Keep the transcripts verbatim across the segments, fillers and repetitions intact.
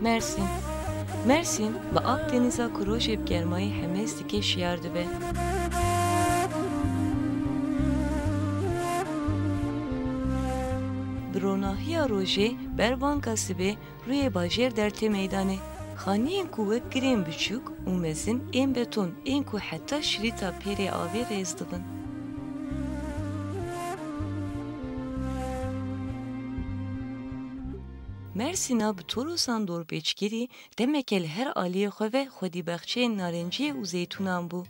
Mersîn. Mersîn bi Akdenîza ku rojê bi germayî hemêz dike şiyar dibe. Bi ronahiya rojê ber banka sibê rûyê bajêr dertê meydanê. Xaniyên ku wek girên biçûk û mezin ên beton ên ku heta şirîta pêrê avê rêz dibin. Mersîna bi Toros'an dorpêçkirî demeke li her aliyê xwe ve xwedî bexçeyên narenciyê û zeytûnan bû.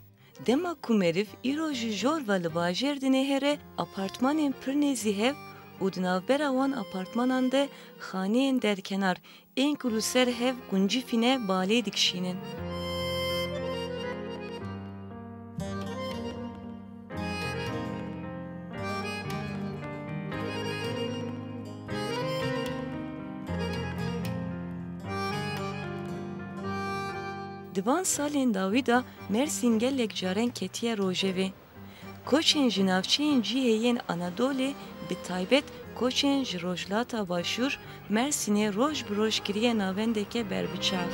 Dema ku meriv îro ji jor ve li bajêr dinêhere, apartmanên pir nêzî hev û di navbera wan apartmanan de xaneyên derkenar ên ku li ser hev quncifîne balê dikişînin. Di van salên dawî de Mersîn gelek caran ketiye rojevê. Koçên ji navçeyên cihê yên Anadolê, bi taybet koçên ji Rojhilata Başûr, Mersînê roj bi roj kiriye navendeke berbiçav.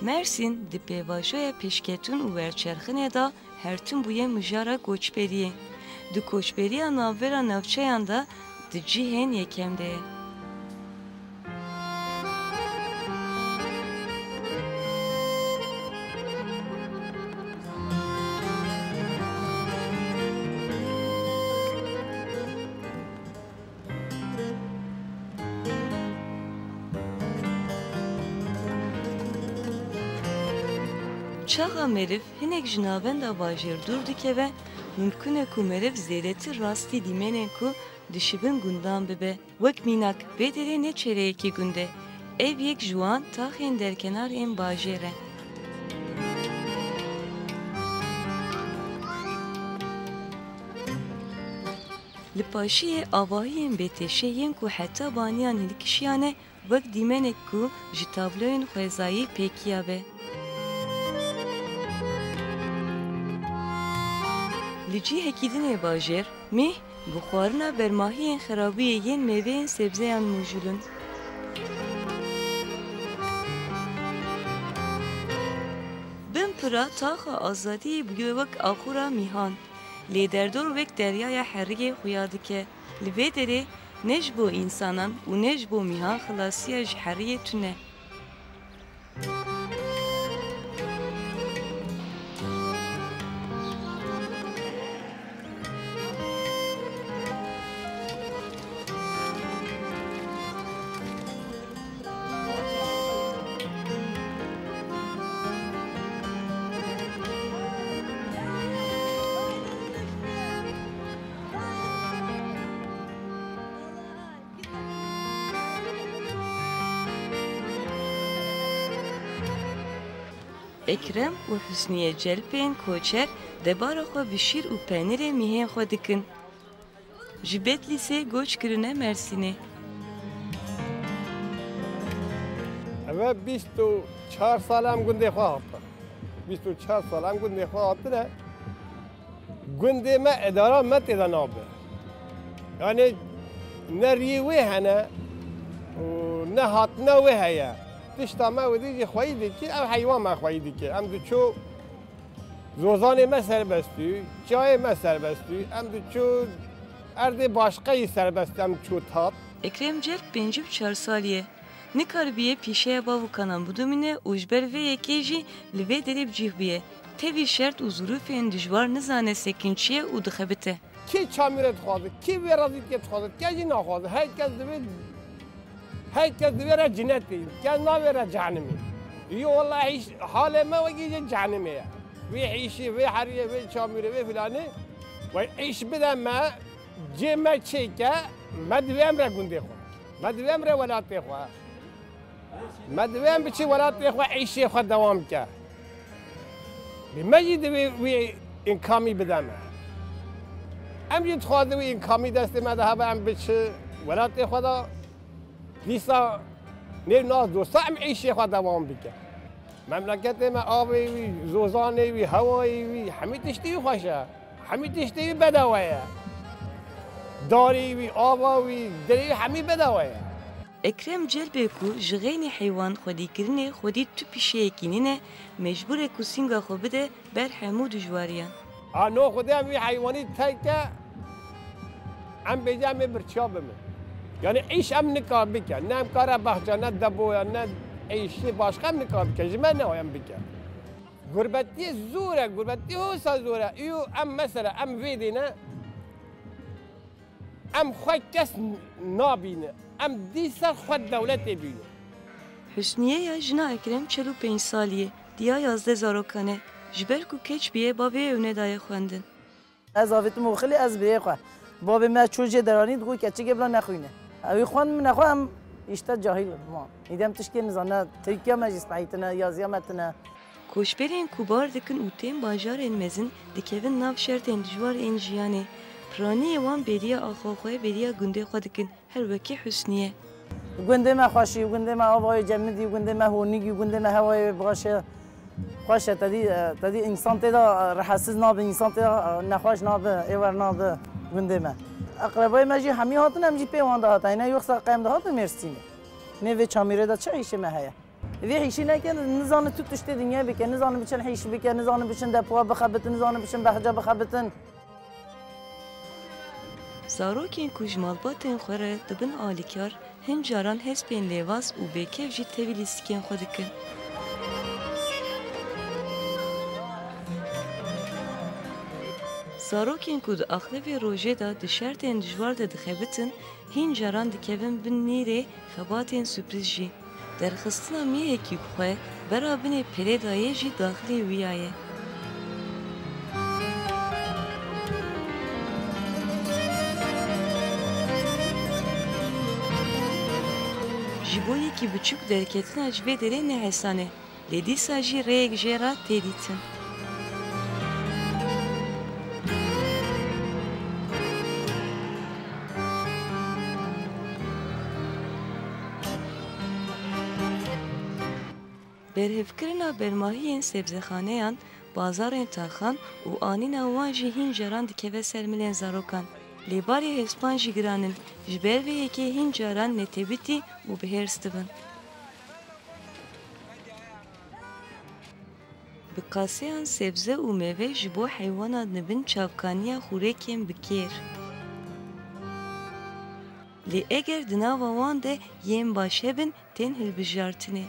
Mersîn di pêvajoya pêşketin û werçerxinê de her tim bûye mijara koçberiyê. Di koçberiya navbera navçeyan de di cihên yekem de ye. Çaxa meriv hinek ji navenda bajêr dûr dikeve, mimkun e ku meriv zêdetir rastî dîmenên ku dişibin gundan bibe. Wek mînak, vê derê ne çêreyekî gund e. Ev yek ji wan taxên derkenar ên bajêr e. Li paşiyê avahiyên bêteşê yên ku heta baniyan hilkişiyane, wek dîmenek ku ji tabloyên xwezayî pêkiya be. Li cihekî din ê bajêr, mîh bi xwarina bermahiyên xerabûyê yên mêveyên sebzeyan mijûl in. Bin pira taxa azadiyê bûye wek axura mîhan. Lê derdor wek deryaya heriyê xuya dike. Li vê derê ne ji bo însanan û ne ji bo mîhan xilasiya ji heriyê tune. Ekrem û Husniye Celpên koçer debara xwe bi şîr û penîrê mîhên xwe dikin. Ji Bedlîsê göç kirine Mersînê. Eve bîst û çar sal em gundê xwe hatin. Bîst û çar sal em gundê xwe hatine. Gundê me, edara me tê de nabe. Yanî ne riyê wê hene û ne hatina wê heye. Tişta me wê dî jî xweyî dikir, ev heywan me xweyî dikir. Em diçû Zozanê me serbest bû, çiyayê me serbest bû. Em diçû erdê başqeyî serbest em çû tat. Ekrem Celp pêncî û çar salî ye. Nikaribiye pîşeya bavûkanan bidomîne û ji ber vê yekê jî li vê derê bi cih bûye. Tevî şert û zirûfên dijwar nizane sekinçiye û dixebite. Kê çamûre dixwaze, kê wê razîtiyê dixwaze, kes jî naxwaze. Her kes divê, her kes divê re cinetê. Kes navê re cehenimê. Yo, wela hîş, halê me wekî jê cehenimê ye. Vê hîşê, vê heriyê, vê çamûrê, vê filanê. Wey hîş bide me, cê me çêke, me divê em re gundê xwe. Me divê em re welatê xwe. Me divê em biçin welatê xwe, îşê xwe dewam bike. Lê me jî divê wî înkamî bide me. Em jî dixwazin wî înkamî destê me de hebe, em biçin welatê xwe de. Dîsa nêv nas dosta em îşê xwe dewam bike. Memleketê me avê wî, zozanê wî, hewayê wî, hemî tiştê wî xweş e. Hemî tiştê wî bedewe ye. Darî wî, ava wî, derî wî hemî bedava ye. Ekrem Celbê ku ji xeynî heywan xwedîkirinê xwedî tu pîşeyekî nîne, mecbûr e ku sînga xwe bide ber hemû dijwariyan. A no xwedî em wî heywanî terke, em bêje em ê birçiya bimin. Yani îş em nika bike. Ne em kare behça, ne deboya, ne îşê başka em nika bike. Ji me ne em bike. Gurbetiyê zor e, gurbetiyê hosa zor e. Îyo em mesela, em vê dê ne, em xwe kes nabîne. Em dîsa xwe dewletê bîne. Husniye ya jina Ekrem çel û pênc salî ye, diya yazdeh zarokan e. Ji ber ku keç bûye, bavê wê nedaye xwendin. Ez avêtim oxilî, ez bêyê xwe. Bavê me çû jê deranî, digot keçikê bila nexwîne. Ew ê xwend min nexwe, em îşte cahîl bûn. Îdem tiştê nizane, tirkiya me jî spehîtine, yaziya me tine. Koçberên ku bar dikin û tên bajarên mezin, dikevin nav şertên dijwar ên jiyanê. Piraniyê wan bêriya axa xwe, bêriya gundê xwe dikin. Her wekî Husniye. Gundê me xweş î, gundê me avayê cemidî, gundê me honîk î, gundê me hewayê baş e. Xweş e, te dî, te dî însan tê de rehetsiz nabe, însan tê de nexweş nabe, êwer nabe gundê me. Eqrebayê me jî hemî hatin, em jî pê wan de hatin. Heyne yoxsa qey em dihatin Mêrsînê. Nê vê çamîrê de çi îşê me heye? Vê hîşî neke, nizane tu tiştê dinyayê bike, nizane biçin hîş bike, nizane biçin depoya bixebitin, nizane biçin behca bixebitin. Zarokên ku ji malbatên xwe re dibin alîkar, hin caran hespên lêvaz û bêkef jî tevî lîstikên xwe dikin. Zarokên ku di axirê vê rojê de di şertên dijwar de dixebitin, hin caran dikevin bin nîrê xebatên sürpriz jî. Derxistina mêhekî bi xwe bera binê pêlê dayê jî daxilê wîya ye. Ji bo yekî biçûk derketina ji vê derê ne hesan e. Lê dîsa jî rêyek jê re tê dîtin. Berhevkirina bermahiyên sebzexaneyan, bazarên taxan û anîna wan jî hin caran dikeve ser milên zarokan. Lê barê hespan jî giran in, ji ber vê yekê hin caran netebitî û bi hêrs dibin. Bi qaseyan sebze û meve ji bo heywana dibin çavkaniya xûrekên bi kêr. Lê eger di nava wan de yên baş hebin, tên hilbijartinê.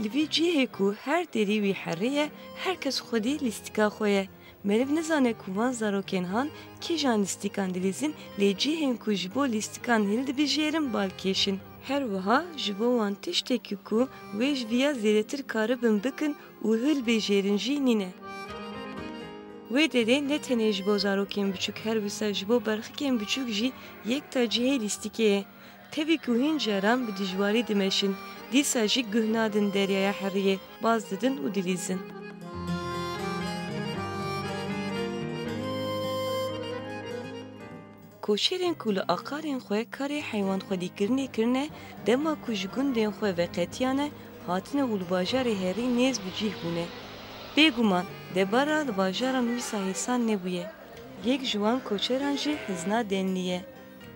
Li vî cihê ku her derî wî herrê ye, her kes xwedî lîstika xwe ye. Meriv nizane ku van zarokên han kîjan lîstikan dilîzin, lê cihên ku ji bo lîstikan hildibijêrin balkêş in. Her wiha ji bo wan tiştekî ku wê ji viya zêdetir karibin bikin û hilbijêrin jî nîne. Wê derê ne tenê ji bo zarokên biçûk, her wisa ji bo berxikên biçûk jî yek ta cihê lîstikê ye. Tevî ku hin caran bi dijwarî dimeşin, dîsa jî guh nadin deryaya heriyê, baz didin û dilîzin. Koçerên ku li aqarên xwe karê heywanxwedîkirinê kirine, dema ku ji gundên xwe veqetiyane, hatine û li bajarê herî nêz bi cih bûne. Bêguman, debara li bajaran wisa hêsan nebûye. Yek ji wan koçeran jî Hizna Denlî ye.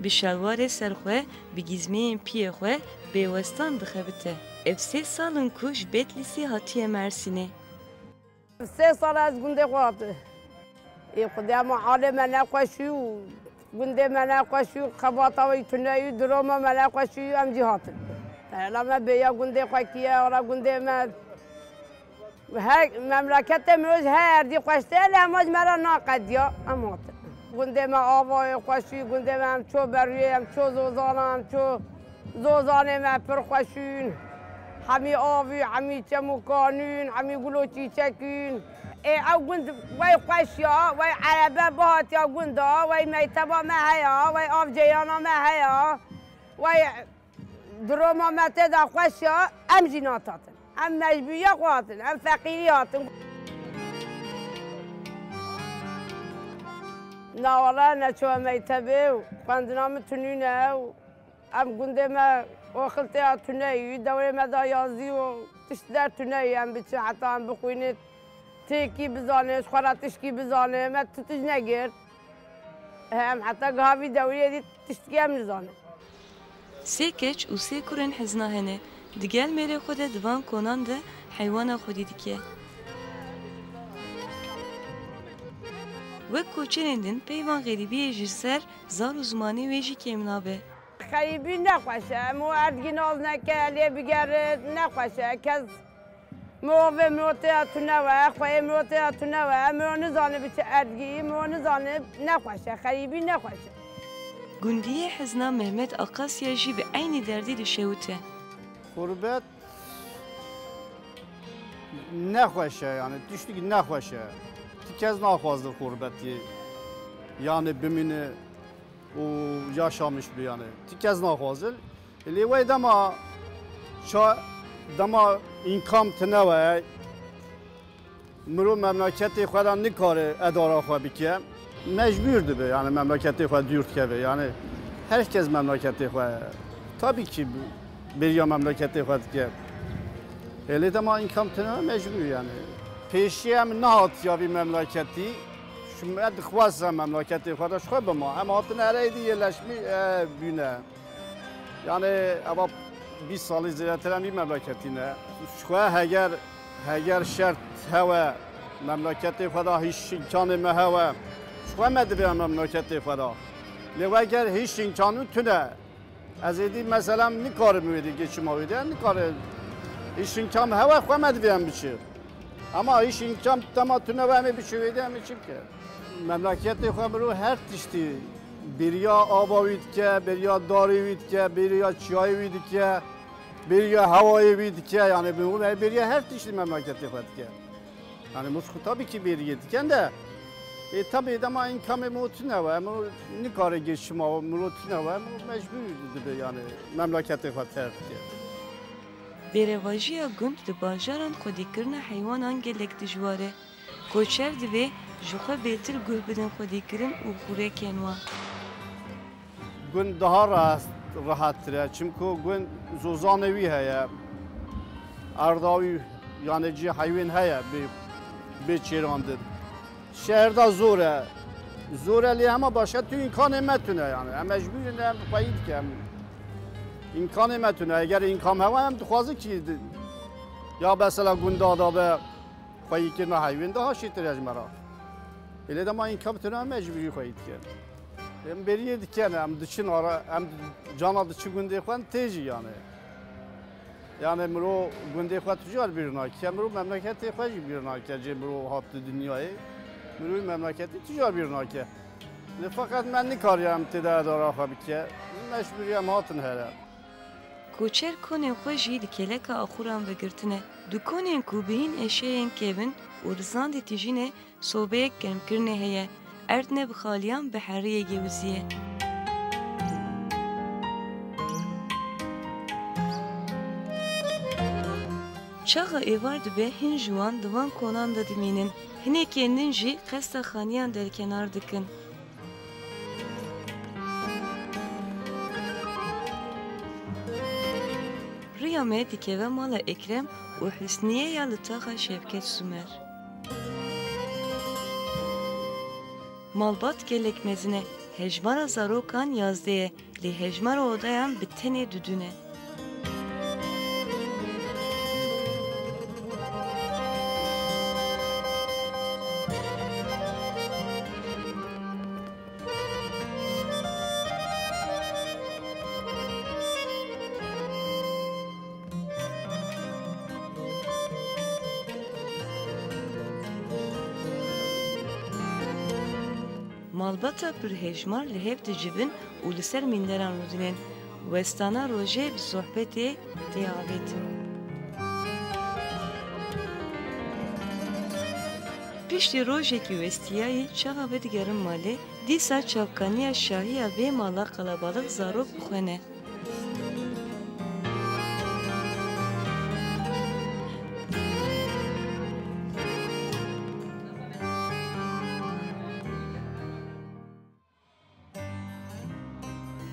Bi şalwarê ser xwe, bi gîzmeyên piyê xwe bêwestan dixebite. Ev sê sal in ku ji Betlîsê hatiye Mersînê. Sê sal ez gundê xwe hatime. Ê Xwedê, ema halê me nexweş û gundê me nexweş û xebata wî tune û diroma me nexweş û em jî hatin. Hela me bêya gundê xwe kî ye, hela gundê me. Her memleketê min ji her erdî xweş tê, lê hema ji me re naqediya, em hatin. Gundê me avayê xweş û gundê me em ço berûyê, em ço zozana, em ço zozanê me pir xweş ûn. Hemî av û hemî çem û kanûn, hemî gul û çîçek ûn. Ê ew gund wey xweş ya, wey erebe bihatiya gunda, wey meyteba me heya, wey av ceyana me heya, wey Diroma me tê de xweş ya, em jî natatin. Em mecbûriya xwe hatin, em feqîrî hatin. Na wala neçûme mektebê û xwendina min tunîne û em gundê me oxil tê ya tune yî, dewrê me da yazî û tişt der tune yî, em biçin heta em bixwînin, tirkî bizane, ji xwe re tişkî bizane, me tu tişt negirt. Em heta giha vî dewriyê dî tiştekî em nizanin. Sê keç û sê kurên hizna hene. Di gel mêrê xwe de di van konan de heywana xwedî dike. Wek koçerên din peyvan xerîbiyê ji ser zar û zimanê wê jî kêm nabe. Xerîbî nexweş e, em û erdgî naz neke, lê bigere nexweş e. Kes Mirovê mirotê ya tune we, xweyê mirotê ya tune we, miro nizane bi çi erdgî, miro nizane nexweş e, xerîbî nexweş e. Gundiyê Hizna Mehmet Akasya jî bi eynî derdî dişewite. Xurbet nexweş e, yani tiştik nexweş e. Ti kes naxwazir xurbetî, yani bimîne û yaşamiş bi yani. Ti kes naxwazin. Lê wey dema ça-, dema îmkan tine we, mirov memleketê xwe re nikare edara xwe bike. Mecbûr dibe, yani memleketê xwe dûr dikeve. Yani her kes memleketê xwe, tabii ki bêriya memleketê xwe dike. Lê dema îmkan tine we mecbûr yani. Pêşî em nehatiya vî memleketî, ji me dixwest em memleketê xwe de ji xwe bima. Em hatine erê dî yerleşmî, e, bûne. Yani eva bîst salî zêdetir em vî memleketî ne. Ji xwe heger, heger şert hewe, memleketê xwe de hîç îmkanê me hewe, ji xwe me divê em memleketê xwe de. Lê weger hîç îmkanû tune. Ez êdî mesela nikarim wêdî geçima wêdî, nikarim. Îşin kam hewe xwe me divê em biçi. Ama îşin kam dema tune we em ê biçi wêdî em ê çi bike? Memleketê xwe mirov her tiştî bêriya ava wî dike, bêriya darê wî dike, bêriya çiyayê wî dike, bêriya hewayê wî dike. Yani mirov bêriya her tiştî memleketê xwe dike. Yani mirov xwe tabii ki bêriyê dikin de. E, tabii dema înkamê mirov tune we, mirov nikare geçima mirov tune we, mirov mecbûr dibe yani memleketê xwe terk dike. Derevajiya gund li bajaran xwedîkirina heywanan gelek dijwar e. Koçer divê ji xwe bêtir guh bidin xwedîkirin û xûrekên wan. Gund daha rahat, rahattir e. Çimku gund zozanê wî heye. Erda wî, yani cî heywên heye bê, bê çêrandin. Şehir de zor e. Zor e lê hema başka tu îmkanê me tune yani. Em mecbûr in em xweyî dikin. Îmkanê me tune. Eger îmkan hewa em dixwazin ki di-, ya mesela gunda da be xweyî kirina heywên daha şêtir e ji me re. Lê dema îmkan tune em mecbûrî xweyî dikin. Em bêriyê dikin, em diçin ara, em cana diçin gundê xwe em tê jî yani. Yani mirov gundê xwe tu car bîr nake, mirov memleketê xwe jî bîr nake, cê mirov hat di dinyayê. Mirov memleketê tu car bîr nake. Lê feqet me nikariye em tê de edara xwe bike. Mecbûrî em hatin here. Koçer konên xwe jî li kêleka axuran vegirtine. Di konên ku bihîn eşeyên kevin û rizandê tijî ne, sobeyek germkirinê heye, erd ne bi xaliyan bi heriyê gewizî ye. Çaxa êvar dibe hin ji wan di van konan de dimînin, hinekên din jî qesta xaniyan derkenar dikin. Riya me dikeve mala Ekrem û Husniye ya li taxa Şevket Sumer. Malbat gelek mezin e, hejmara zarokan yazdeh e, lê hejmara odayan bi tenê dudun e. Malbata pir hejmar li hev dicivin û li ser mînderan rûdinin. Westana rojê bi sohbetê tê avêtin. Piştî rojekî westiyayî çaxa vedigerin malê, dîsa çavkaniya şahî ya vê mala qelebalix zarok bi xwe ne.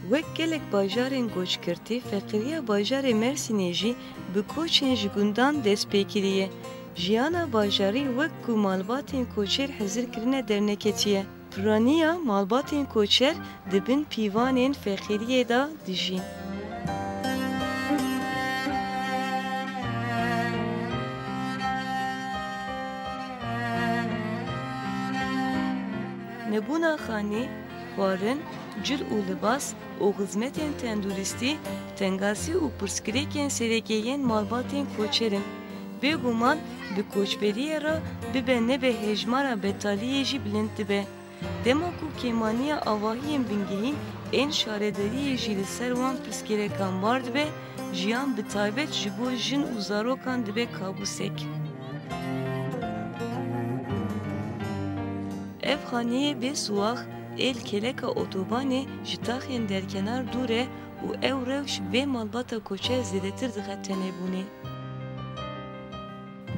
Wek gelek bajarên goçkirtî, feqîriya bajarê Mersînê jî bi koçên ji gundan dest pê kiriye. Jiyana bajarî wek ku malbatên koçêr hezir kirine derneketiye. Piraniya malbatên koçer di bin pîvanên feqîriyê de dijîn. Nebûna xanî, xwarin, cil û libas û xizmetên tenduristî tengasî û pirsgirêkên sereke yên malbatên koçer in. Bêguman bi koçberiyê re bibe nebe hejmara betaliyê jî bilind dibe. Dema ku kêmaniya avahiyên bingehîn ên şaredariyê jî li ser wan pirsgirêkan bar dibe, jiyan bi taybet ji bo jin û zarokan dibe kabûsek. Ev xaniyê bê siwax ê li kêleka otobanê ji taxên derkenar dûr e û ew rewş vê malbata koçer zêdetir dixe tenêbûnê.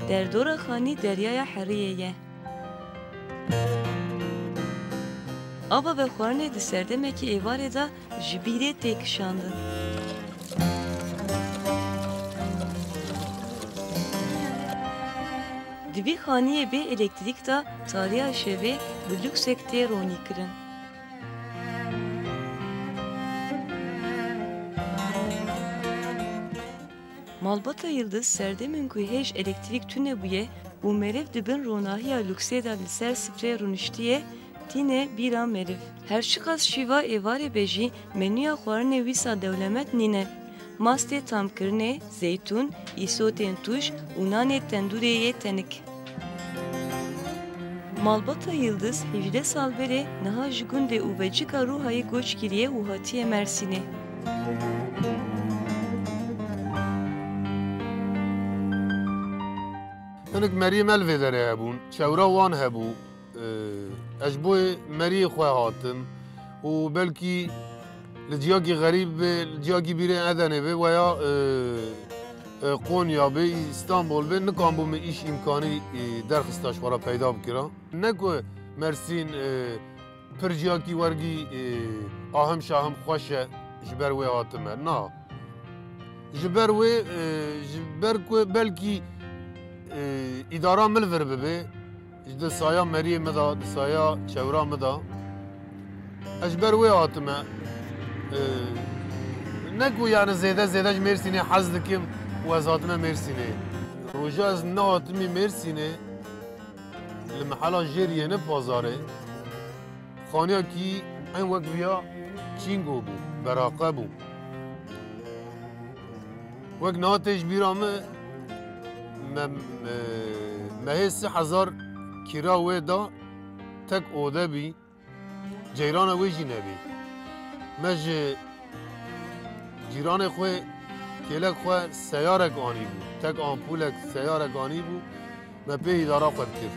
Derdora xanî deryaya heriyê ye. Ava vexwarinê di serdemekî êvarê de ji bîrê tê kişandin. Di vî xaniyê bê elektrîk de tariya şevê bi lûksek tê ronîkirin. Malbata Yildiz serdemên ku hêj elektrîk tune bûye û meriv di bin ronahiya lûksê de li ser sifreyê rûniştiye, tîne bîra meriv. Her çiqas şîva êvarê be jî menûya xwarinê wisa dewlemend nîne. Mastê tamkirinê, zeytûn, îsotên tûj û nanê tendûrê yê tenik. Malbata Yildiz hejdeh sal berê niha ji gundê Ûvecika Rûhayê göç kiriye û hatiye Mersînê. Hinek meriyê me li vê derê hebûn, çewra wan hebû. Ee, ez ji bo meriyê xwe hatim û belkî li ciyakî xerîb be, li ciyakî bîrê Edenê be weya, e, e, Konya be, Îstanbul be, nikambû min îş îmkanî, e, derxista ji xwe re peyda bikira. Ne ku Mersîn, e, pir ciyakî wergî, e, ahim şahim xweş e, ji ber wê hatime. Na. Ji ber wê, e, ji ber ku belkî, e, îdara min li vir bibe, Ji di saya meriyê min de, di saya çewra min de, ez ji ber wê hatime. Ee, ne ku yani zêde zêde ji Mêrsînê hez dikim û ez hatime Mêrsînê. Roja ez nehatimî Mêrsînê, li mehela Jêriyê ne pazarê, xaniyekî en wek viya çîngo bû, beraqe bû. Wek niha tê ji bîra min, me, me, mehê sê hezar kira wê da, tek ode bî, ceyrana wê jî nebî. Me ji cîranê xwe, kêlek xwe seyarek anîbû, tek ampulek seyarek anîbû. Me pê îdara xwe dikir.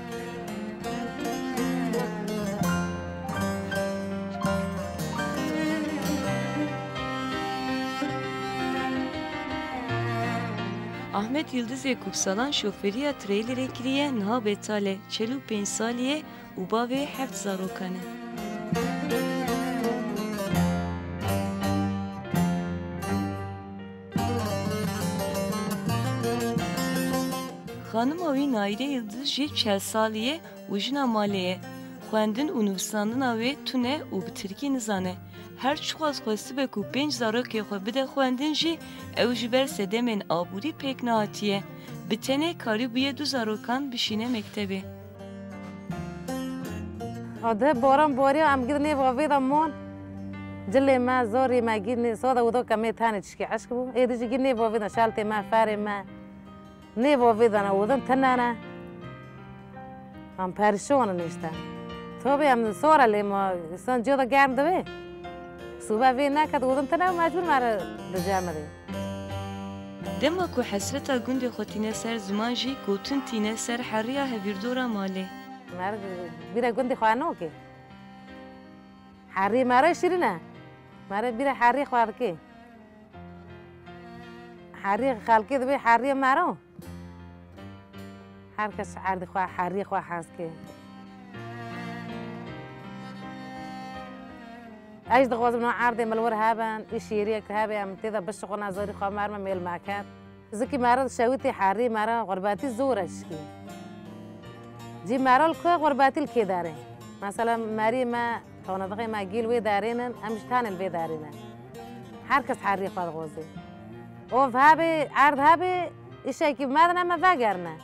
Ahmet Yıldızê ku bi salan şoferiya treylerê kiriye, niha betal e, çel û pênc salî ye û bavê heft zarokan e. Xanima wî Naîre Yildiz jî çel salî ye û jina malê ye. Xwendin û nivîsandina wê tune û bi tirkî nizane. Her çiqas xwestibe ku pênc zarokê xwe bide xwendin jî, ew ji ber sedemên aborî pêk nehatiye. Bi tenê karîbûye du zarokan bişîne mektebê. Ode boran boriya, em gid nêva vê de mon. Cilê me, zorê me gî nê-, soda û do kemê tenê çişkê eşk bû. Êdî jî gî nêva vê de şaltê me, ferê me. Nêva vê de ne, odin tine ne. Em perişan in işte. Tabii em sora lê ma, insan ciya da germ dibe. Sûbe vê neket, odin tine, mecbur me re dicemidê. Dema ku hesreta gundê xwe tîne ser ziman jî, gotin tîne ser heriya hevîrdora malê. Mer bîra gundê xwe nake. Herî me re şirîn e. Me re bîra herî xwe dike. Herî xelkê dibe herî me re. Her kes erdê xwe, herî xwe hez ke. Ez dixwazim no erdê min li wir hebin, îş yêriyek hebe, em tê de bişixwin, ez zorî xwe merme mêl me ket. Zikî me re şewitê herî me re xurbetî zor e çikî. Cî me re li ku xurbetî li kê derê. Mesela meriyê me, tanidixê me gî li wê derê ne, em ji tenê li vê derê ne. Her kes herî xwe dixwaze. Ov hebê, erd hebê, îşekî bi me de ne, me vegerine.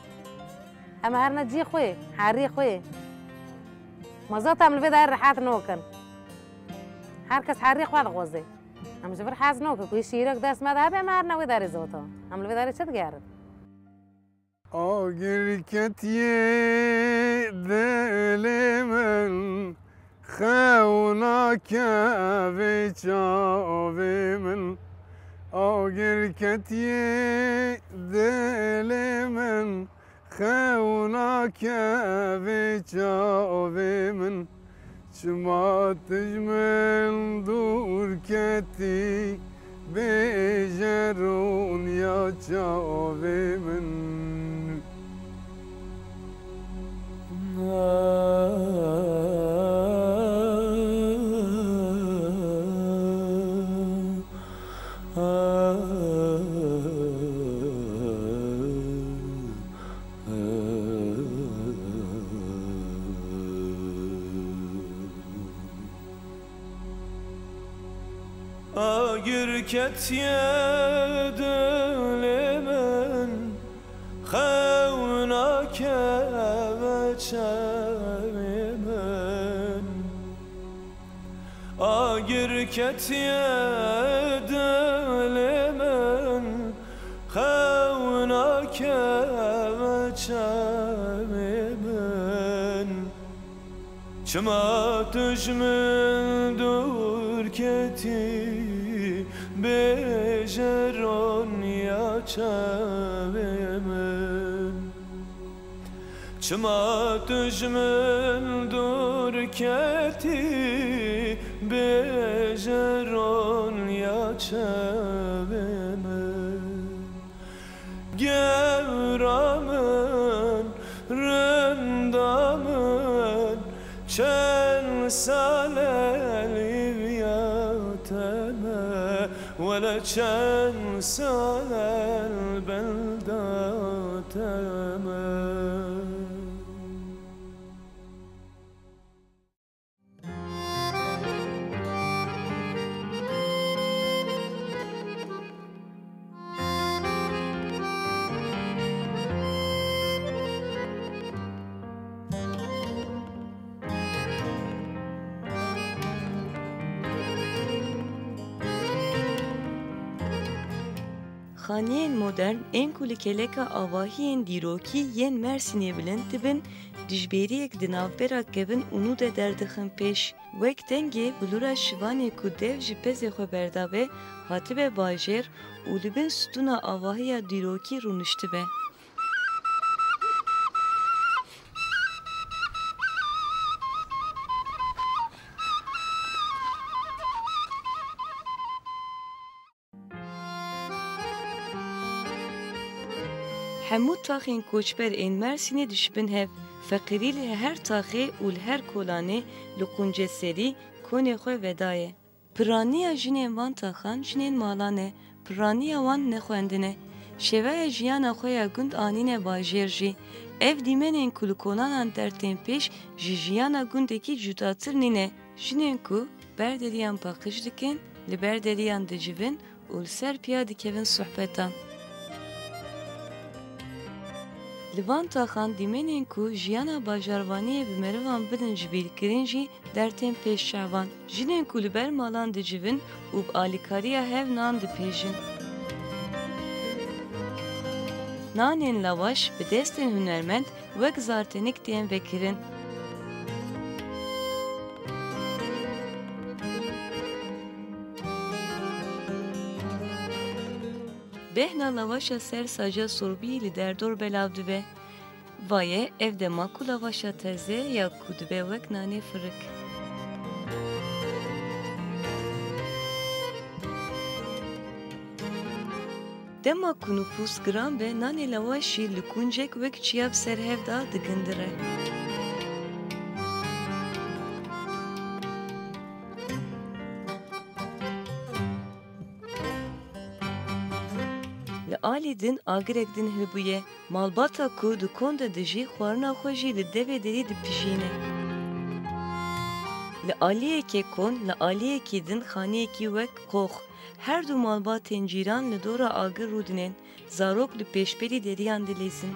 Em herine cî xwe, herî xwe. Ma zat em li vê derê rehet nokin. Her kes herî xwe dixwaze. Em ji vir hez nokin ku şîrek dest me de hebe, em herine wê derê zota. Em li vê derê çi digerin? Agir ketiye dilê min, xew nakeve çavê min. Agir ketiye dilê min, xew nakeve çavê min. Çima tu ji min dûr ketî, bêje rûniya çavê min. Agir ketiye dilê min, xew nakeve çavê min. Agir ketiye dilê min, xew nakeve çavê min. Çima tu ji min dûr ketî, bêje rûniya çavê min. Çima tu ji min dûr ketî, bêje rûniya çavê min. Gewra min, rinda min, çend sal e li viya te me. Wele çend sal e li benda te me. Xaniyên modern ên ku li keleka avahiyên dîrokî yên Mersînê bilind dibin, dijberiyek di navbera kevin û nû de derdixin pêş. Wek dengê bilûra şivanê ku dev ji pezê xwe berdabe, hatibe bajêr û li bin stûna avahiya dîrokî rûniştibe. Hemû taxên koçber ên Mersînê dişibin hev. Feqîrî li her taxê û li her kolanê li qûnceserî konê xwe vedaye. Piraniya jinên van taxan jinên malan e, piraniya wan nexwendin e. Şêweya jiyana xwe ya gund anîne bajêr jî. Ev dîmenên ku li kolanan dertên pêş ji jiyana gundekî cudatir nîne. Jinên ku berderiyan paqij dikin, li berderiyan dicivin û li ser piya dikevin sohbetan. Li van taxan dîmenên ku jiyana bajarvaniyê bi merivan bidin ji bîrkirin jî dertên pêş çavan. Jinên ku li ber malan dicivin û bi alîkariya hev nan dipêjin. Nanên lawaş bi destên hunermend wek zartenik tên vekirin. Behna lawaşa ser saca sorbiyê li derdor belav dibe. Vaye ev dema ku lawaşa teze ya ku dibe wek nanê firik. Dema ku nifûs giran be, nanê lawaşî li kuncek wek çiya bi ser hev de digindire. Li alî din agirek din hilbûye. Malbata ku di kon de dijî, xwarina xwe jî li devê derî dipijîne. Li aliyekê kon, li aliyekî din xaniyekî wek qox. Her du malbatên cîran li dora agir rûdinên, zarok li pêşberî deriyan dilîzin.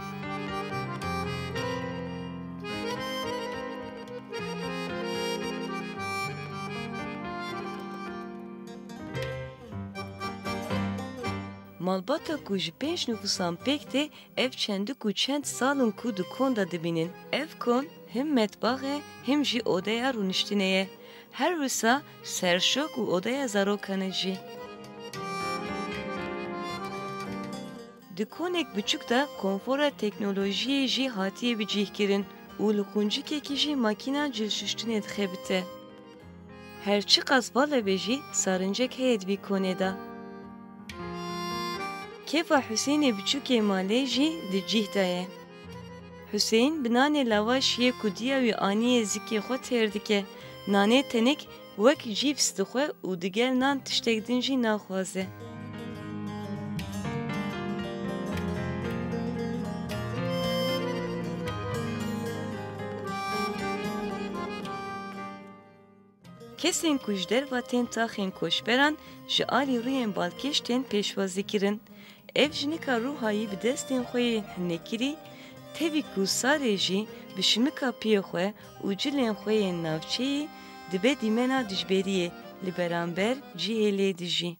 Malbata ku ji pênc nifûsan pêk tê, ev çendik û çend sal in ku di kon de dimînin. Ev kon him metbax e, him jî odeya rûniştinê ye. Her wisa serşok û odeya zarokan e jî. Di konek biçûk de konfora teknolojiyê jî hatiye bicîhkirin û li quncikekî jî makîna cilşuştinê dixebite. Her çiqas vala be jî sarincek heye di vî konê de. Kêfa Husênê biçûkê malê jî di cîh de ye. Husên bi nanê lavaş yê ku diya wî aniye zikê xwe têr dike. Nanê tenik wek cîps dixwe û digel nan tiştek din jî naxwaze. Kesên ku ji derva tên taxên koçberan ji alî rûyên balkêş tên pêşwazîkirin. Ev jinika Rûhayî bi destên xwe yên hinekirî, tevî ku sarê jî bi şimika piyê xwe û cilên xwe yên navçeyî dibe dîmena dijberiyê li beramber cihê lê dijî.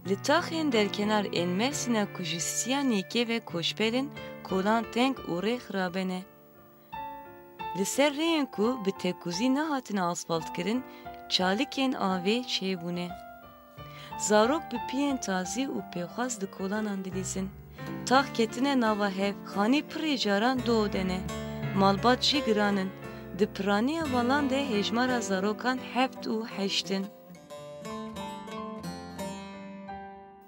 Li taxên derkenar ên Mersîna ku ji Siyaniyekê ve koçber in, kolan teng û rê xirabe ne. Li ser rêyên ku bi tekûzî nehatine asfaltkirin, çalikên avê çêbûne. Zarok bi piyên tazî û pêxwas di kolanan dilîzin. Tax ketine nava hev, xanî pirê caran du ode ne. Malbat jî giran in. Di piraniya valan de hejmara zarokan heft û heşt in.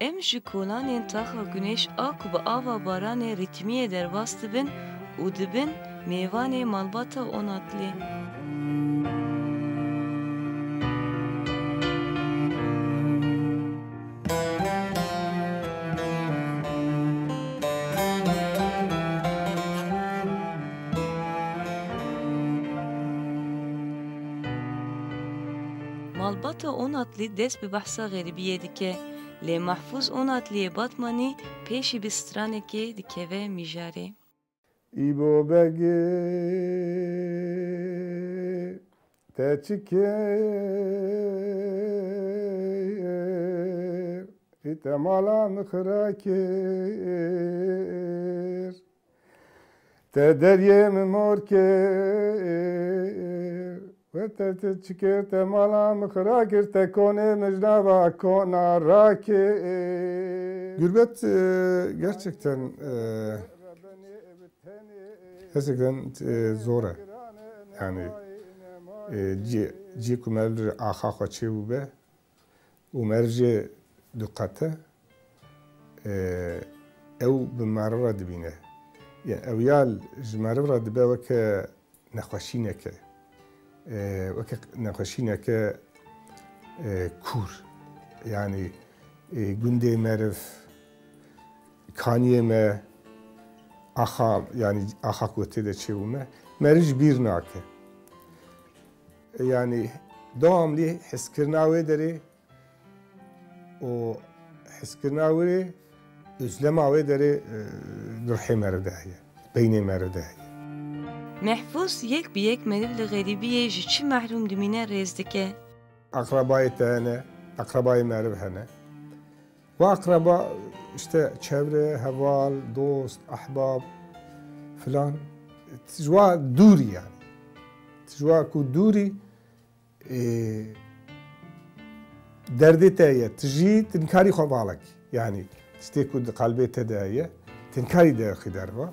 Em ji kolanên taxa Guneş a ku bi ava baranê rîtmiyê derbas dibin û dibin mêvanê malbata Onatlî. Malbata Onatlî dest bi behsa xerîbiyê dike, lê Mehfûz Onatliyê Batmanî pêşî bi stranekê dikeve mijarê. Îbo begê te çi kir? Î te mala min xira kir. Te deriyê min mor kir. We te, te çi kir? Te mala min xira kir. Te konê min ji nava kona rakir. Gurbet, e, gerçekten, e, Gerçekten, e, zor e. Yani, e, cî, cî ku meriv ji axa xwe çêbûbe û meriv jê diqete, e, ew bi meriv re dibîne. Ya ew ya ji meriv re dibe weke nexweşîneke. E, weke nexweşîneke, e, kûr. Yani, e, gundê meriv, kaniyê me, axa, yani axa ku tê de çêbûme, meriv ji bîr nake. Yani dewamlî hezkirina wê derê û hezkirina wê, özlema wê derê, e, di ruhê meriv de heye, beynê meriv de heye. Mehfûz yek bi yek meriv li xerîbiyê ji çi mehrûm dimîne rêz dike. Akrabayê te hene, akrabayê meriv hene. Ve akraba, işte çevre, heval, dost, ahbab filan, ji wa dûrî yani. Ji wa ku dûrî, e, derdê te ye, tu jî tu nikarî xwe valekî. Yani tiştê ku di qelbê te de ye, tu nikarî derxî derva.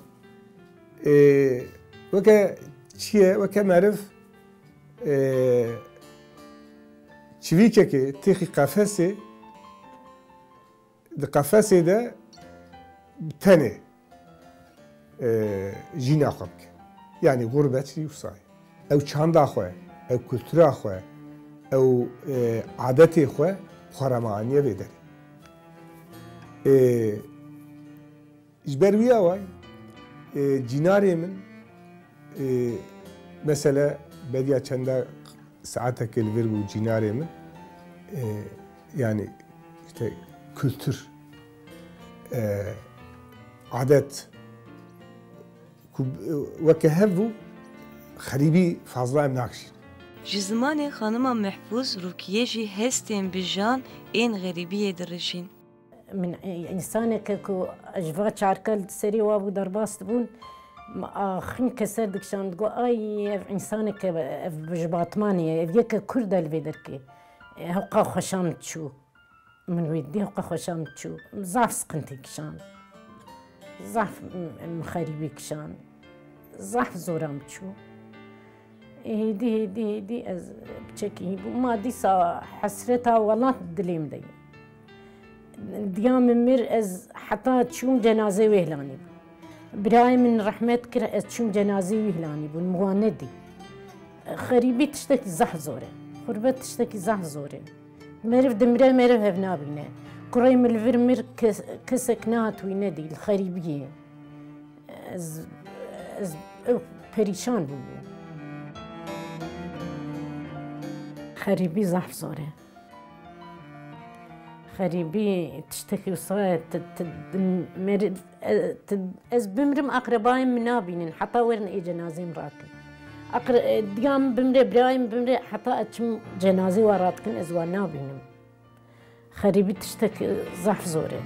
E, weke çi ye, weke meriv, e, çivîkekê têxî qefesê, di qefesê de tenê, e, jîna xwe bike. Yanî xurbetçî wisa ye. Ew çanda xwe, ew kultura xwe, ew, e, adetê xwe, xwe re me aniye vê derê. Ê, ji ber wî awayî, ê, cînarê min, ê, mesele beriya çenda saetekê li vir bû cînarê min, ê, yanî işte kültür, ê, adet, ku, e, weke hev bû, xerîbî fazla em nakişîn. Ji zimanê xanima Mehfûz Rûkiyê jî hestên bi jan ên xerîbiyê dirijîn. Min, e, însaneke ku ji va çarka li serê wa bû derbas dibûn, axin keser dikişand, digot, ay ev însaneke, ev ji Batmanê ye, ev yeke Kurd e li vê derkê. E, hewqa xweşa min çû. Min wê dî hewqa xweşa min çû. Zaf siqintî kişand. Zaf m-, m-, xerîbî kişand. Zaf zora min çû. Hêdî, hêdî, hêdî ez piçekî hî bûm. Ma dîsa hesreta welat dilê min de ye. Diya min mir, ez heta çûm cenazê wê hilanî bûm. Birayê min rehmet kir, ez çûm cenazê wî hilanî bûm. Min wan nedî. Xerîbî tiştekî zehf zor e. Xurbet tiştekî zehf zor e. Meriv dimire, meriv hev nabîne. Kurê min li vir mir, kes, kesek nehat wî nedî, li xerîbiyê. Ez, ez ew perîşan bûbû. Xerîbî zehf zor e. Xerîbî tiştekî wisa ye, tu, tu, meriv, e, tu, ez bimrim, aqrebayên min nabînin, heta werin ê cenazê min rakin. Aqre-, e, diya min bimre, birayê min bimre, heta ez çim cenazê wan radikin, ez wan nabînim. Xerîbî tiştek, e, zehf zor e.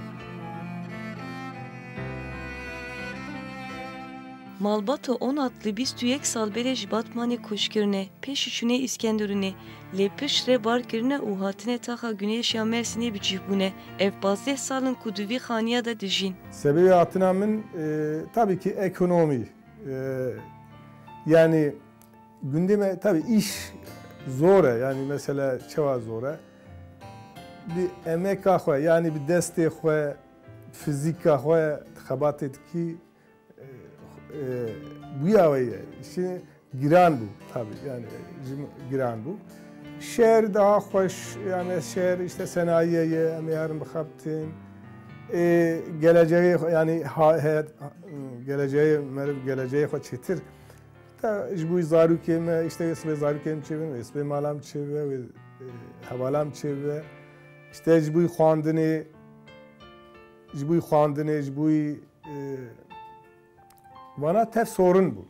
Malbata Onatlı bîst û yek sal berê ji Batmanê koç kirine, pêşî çûne Îskenderûnê, lê piştre bar kirine û hatine taxa Guneş ya Mersînê bi cih bûne. Ev pazdeh sal in ku di vî xaniya de dijîn. Sebebê hatina min, e, tabii ki ekonomî. E, yani gundê me tabii iş zor e. Yani mesela çawa zor e? Bi emeka xwe, yani bi destê xwe, fizîka xwe xebatê dikî, e, e, bûya wê ye. Şi giran bû tabii, yani ji min giran bû. Şehir daha xweş, yani şehir işte senayiye ye, em ê herin bixebitin. E, geleceği, yani ha-, heyat, geleceği, meriv geleceği xwe çêtir. Ta ji bo zarokê me, işte wê sibê zarokê min çêbin, wê sibê mala min çêbe, wê, e, hevala min çêbe. İşte ji bo xwandinê, ji bo xwandinê, ji bo, e, vana tev sorin bû.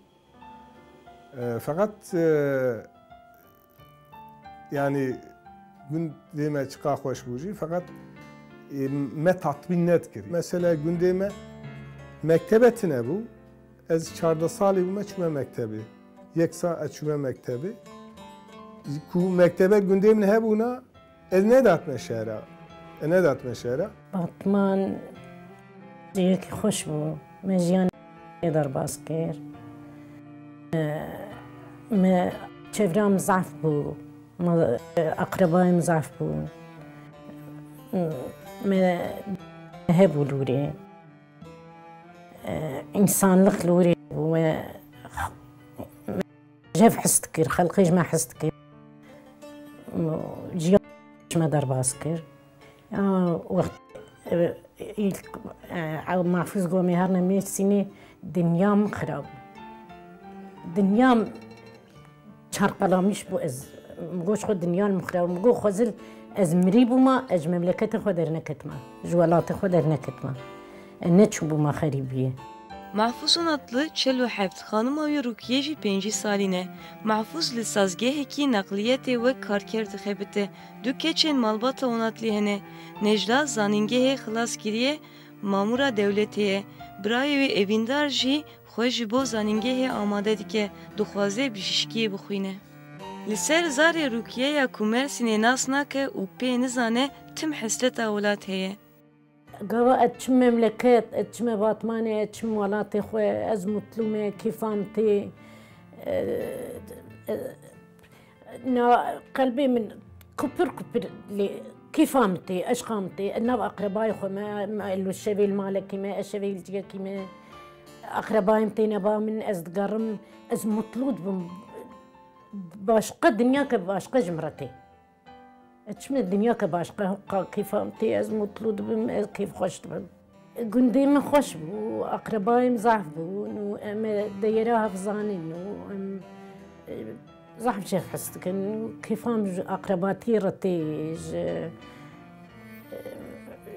E, feqet, e, yani gundê me çiqa xweş bû jî, feqet, e, me tatmîn nedikir. Mesela gundê me mektebe tine bû. Ez çardeh salî bûme, çûme mektebê. Yek sal ez çûme mektebê. Ku mektebe gundê min hebûna, ez nedatme şehra. Ez nedatme şehra. Batman cihekî xweş bû. Me jiyan derbas kir. Me çevram zaf bû. Me, aqrebayim zaf bûn. Me hebû lûrê. Însanlik li wir bû, me jev his dikir, xelkê ji me his dikir. Jiyan ji me derbas kir. Ya wext, e, îlk, e, Mahfûz got, em ê herine Mêrsînê, dinya min xira bû. Dinya çarqalamîş bû ez. Min got, ji xwe dinya li min xira bû. Min got, Xwezil, ez mirî bûma, ez ji memleketê xwe derneketime. Ji welatê xwe derneketime. Ez neçûbûma xerîbiyê. Mahfûz Onatlı çel û heft, xanima wî Rûkiye jî pêncî salî ne. Mahfûz li sazgehekî neqliyetê wek karker dixebite. Du keçên malbata Onatlî hene. Necla zanîngehê xilas kiriye, mamûra dewletê ye. Birayê wî Evîndar jî xwe ji bo zanîngehê amade dike, dixwaze bijîşkiyê bixwîne. Li ser zarê Rûkiyeya ku Mersînê nas nake û pê nizane, tim hesreta welat heye. Gava ez çim memleket, ez çime Batmanê, ez çim welatê xwe, ez mutlû me, kêfa min tê. E, e, Na qelbê min kupir kupir lê kêfa min tê, eşqa min tê. Nav aqrebayê xwe me, me li şevê li malekî me, ez şevê li cihekî me. Aqrebayê min têne ba min, ez digerim, ez mutlû dibim. Başqa dinyake başqa ji min re tê. Ez çime dinyake başqa, ka kêfa min tê, ez mutlu dibim, ez kêfxweş dibim. Gundê min xweş bû, aqrebayê min zehf bûn û em ê deyera hev zanîn û em, e, zehf jê hev hez dikin. Kêfa min ji aqrebatiyê re tê, ji,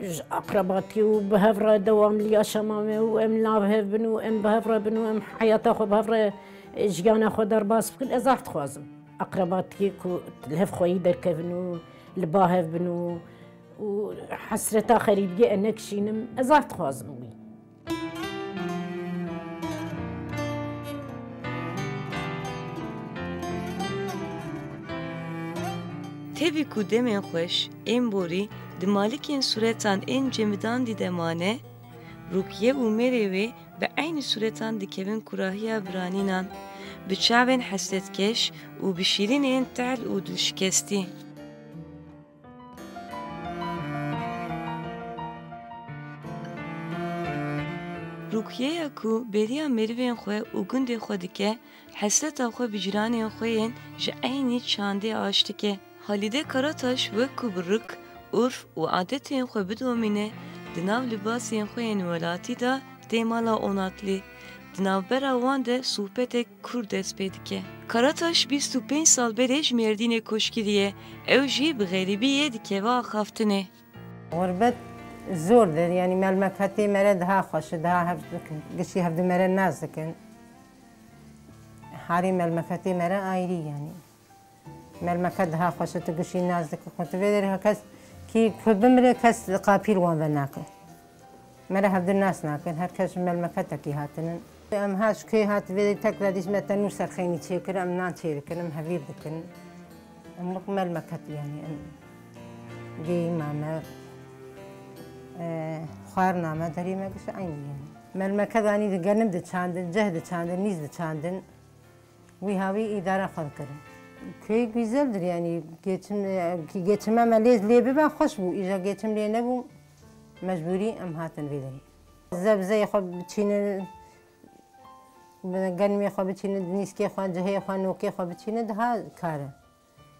ji aqrebatiyê û bi hev re dewamliya şema me û em li nav hev bin û em bi hev re bin û em heyata xwe bi hev re, e, jiyana xwe derbas bikin. Ez zehf dixwazim aqrebatiyê ku li hev xweyî derkevin û li ba hev bin û û hesreta xerîbiyê ez nekişînim, ez zaf dixwazim wî. Tevî ku demên xweş, ên borî, di malikên sûretan ên cemidandî de mane, Rukiye û mêrê wê bi eynî sûretan dikevin kurahiya biranînan, bi çavên hesretkeş û bi şîrînên tehl û dilşikestî. Rukiyeya ku bêriya merivên xwe û gundê xwe dike, hesreta xwe bi cîranên xwe yên ji eynî çandê aştike. Halîde Karataş wek ku bi rik, urf û adetên xwe bidomîne, di nav libasên xwe yên welatî de tê mala Onatlî. Di navbera wan de sohbetek kûr dest pê dike. Karataş bîst û pênc sal berê ji Mêrdînê koç kiriye. Ew jî bi xerîbiyê dikeve axaftinê. Xurbet zor dir, yanî melmeketê me re daha xweş e, daha hev dikin, gişî hev di me re naz dikin. Harî melmeketê me re ayrî yanî. Melmeket daha xweş e, tu gişî naz dike xwe. Tu vê derê her kes kî ku bimire, kes qapîl wan ve nake. Me re hevdin nas nakin, her kes ji melmeketekî hatinin. Em ha ji kê hat vê tek radîş me tenûr serxeynî çêkir, em nan çêdikin, em hevîr dikin. Em wek melmeket yanî em geyîma me, e, xwarina me, derî me giş eynî yanî. Melmeket anî di genim diçandin, ceh diçandin, nîz diçandin. Wî hawî îdara xwe dikirin. Köyük güzeldir yani, geçim, geçime me lê, lê bibe xweş bû. Îja geçim lê nebû, mecbûrî em hatin vê derê. Zebzeyê xwe biçînin, genimê xwe biçînin, nîskê xwe, cihê xwe, nokê xwe biçînin, daha kar e.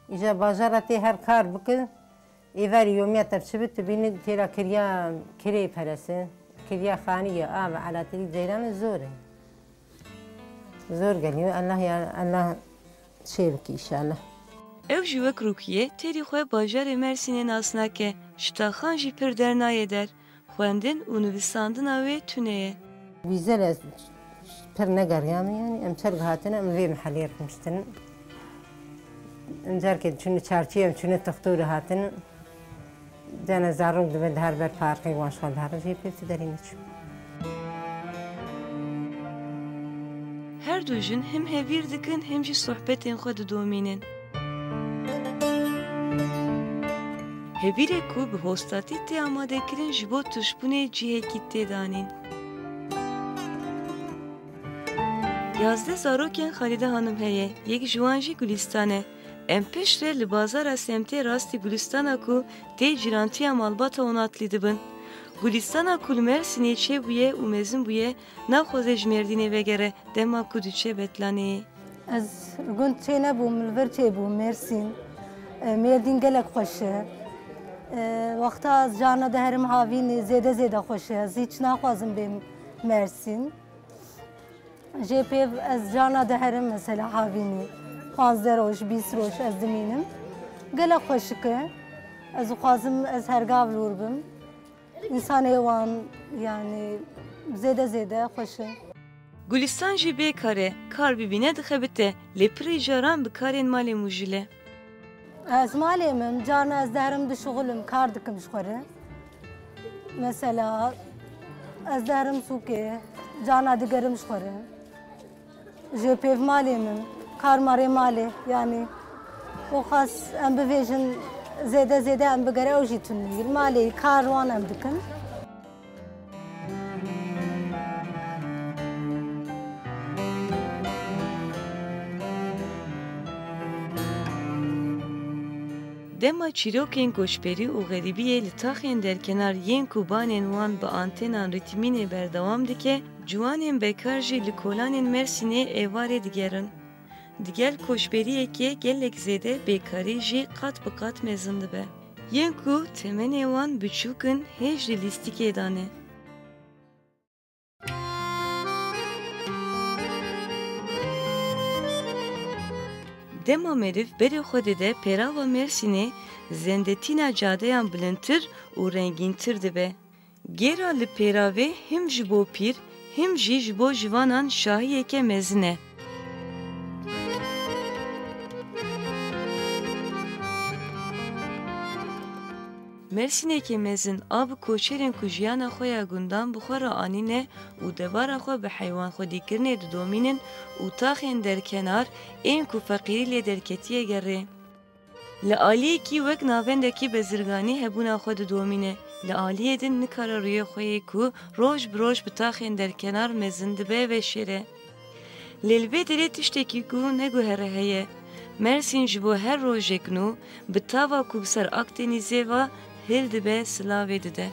Îja bajara tê her kar bikin, êvarî yomiya te çi bi, tu bînî têra kiriya kirê peresi, kiriya xanî ye, av, elatîrî ceyran zor e. Zor geliyor. Allah ya, Allah şey bike inşallah. Ew jî wek Rukiye têrî xwe bajarê Mersînê nas nake, ji taxan jî pir dernayê der. Xwendin û nivîsandina wê tune ye. Wîzel ez pir negeriyame, yanî em çerg hatine, em vê mehellê rûniştine. Em carkê diçûne çarçiyê, em çûne textorê hatine. Cene zarok dibe di her ber parkê wan şol dihare jê pê tu derî neçû. Her du jin him hevîr dikin, him jî sohbetên xwe didomînin. Hevîrek ku bi hostatî tê amadekirin ji bo tuşbûnê cihekî tê danîn. Yazdeh zarokên Xalîde Hanim heye, yek ji wan jî Gulîstan e. Em piştre li bazara semtê rastî Gulîstana ku tê cîrantiya malbata Onatlî dibin. Gulîstana ku li Mersînê çêbûye û mezin bûye, naxwaze ji Mêrdînê vegere dema ku diçe Betlaneyê. Ez li gund çênebûm, li vir çêbûm, Mêrsîn. E, Mêrdîn gelek xweş e. E, wexta ez carna diherim havînê zêde zêde xweş e. Ez hîç naxwazim bêm Mersîn. Jê pêv ez carna diherim mesela havînê. Panzdeh roj, bîst roj ez dimînim. Gelek xweşik e. Ez dixwazim ez hergav li wir bim. Însanê wan, yanî, zêde zêde xweş e. Gulîstan jî bê kar e, kar bibîne dixebite, lê pirî caran bi karên malê mûjil e. Ez malê me, carna ez diherim dişuxilim, kar dikim ji xwe re. Mesela, ez diherim sûkê, carna digerim ji xwe re. Jê pêv malê min, kar marê malê, yanî, û xas em bivêjin zêde zêde em bigere ew jî tune ye. Malê kar wan em dikin. Dema çîrokên koçberî û xerîbiyê li taxên derkenar yên ku banên wan bi antenan rîtmînê berdewam dike, ciwanên bekar jî li kolanên Mersînê êvarê digerin. Digel koçberiyekê gelek zêde bêkarî jî qat bi qat mezin dibe. Yên ku temenê wan biçûk in hêj di lîstikê de ne. Dema meriv berê xwe dide pêrava Mersînê, zendetîna cadeyan bilindtir û rengîntir dibe. Gêra li pêravê him ji bo pîr, him jî ji bo ciwanan şahiyeke mezin e. Mersîneke mezin a bi koçerên ku jiyana xwe ya gundan bi xwe re anîne û debara xwe bi heywanxwedîkirinê didomînin û taxên derkenar ên ku feqîrî lê derketiye gerê. Li aliyekî wek navendekî bezirganî hebûna xwe didomîne, li aliyê din nikare rûyê xwe yê ku roj bi roj bi taxên derkenar mezin dibe veşêre. Lê li vê derê tiştekî ku neguhere heye. Mersîn ji bo her rojek nû bi tava ku bi ser Akdenîzê ve hil dibe silavê dide.